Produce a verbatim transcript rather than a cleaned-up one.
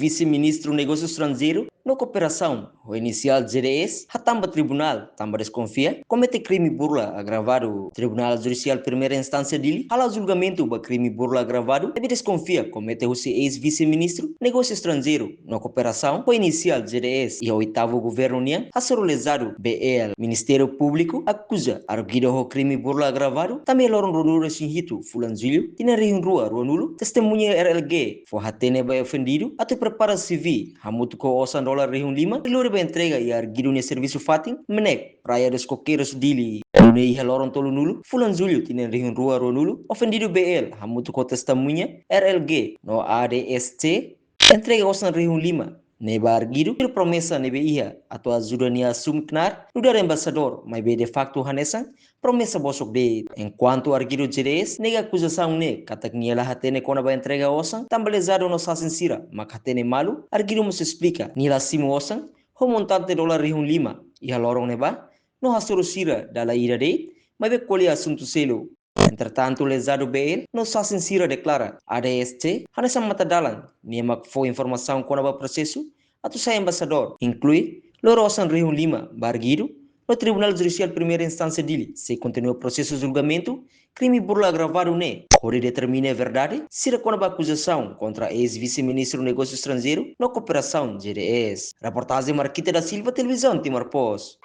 Vise-Ministru Negósiu Estranjeiru no Kooperasaun, ho inisiál G D S, hatán ba tribunál tanba deskonfia komete krime burla agravadu. Tribunál Judisiál Primeira Instánsia Dili hala'o julgamentu ba krime burla agravadu ne'ebé deskonfia komete husi eis-vise-ministru Negósiu Estranjeiru no Kooperasaun, ho inisiál G D S, iha oitavu governu nian, hasoru lezadu B L. Ministériu Públiku akuza arguidu ho krime burla agravadu tanba iha loron ruanulu-resin-hitu fulan Jullu tinan rihun rua ruanulu, testemuña R L G fó hatene ba ofendidu atu prepara C V hamutuk ho osan dolar rihun lima, lori ba entrega iha arguidu nia servisu fatin MNEK, Praia dos Coqueiros, Dili. Nune'e iha loron tolunulu fulan Jullu tinan rihun rua ruanulu, ofendidu B L hamutuk ho testemuña R L G no A D S C entrega osan rihun lima ne'e ba arguidu, promesa ne'ebé iha atu ajuda nia asum knaar nu'udar embaixadór, maibé de faktu hanesan promesa bosok de'it. Enkuantu arguidu G D S nega akuzasaun ne'e katak nia la hatene kona-ba entrega osan tanba lezadu no sasin sira mak hatene malu, arguidu mós esplika nia la simu osan ho montante dolar rihun lima iha loron ne'ebá, no hasoru sira dala ida de'it, maibé ko'alia asuntu seluk. Entretantu, lezadu B L no sasin sira deklara A D S C hanesan matadalan, nia mak fó informasaun kona-ba prosesu atu sai embaixadór, inklui lori osan rihun lima ba arguidu, no Tribunál Judisiál Primeira Instánsia Dili sei kontinua prosesu julgamentu krime burla agravadu ne'e, hodi determina verdade sira kona-ba akuzasaun kontra eis-vise-ministru Negósiu Estranjeiru no Kooperasaun, G D S. Reportajen Marquita da Silva, Televizaun Timor Post.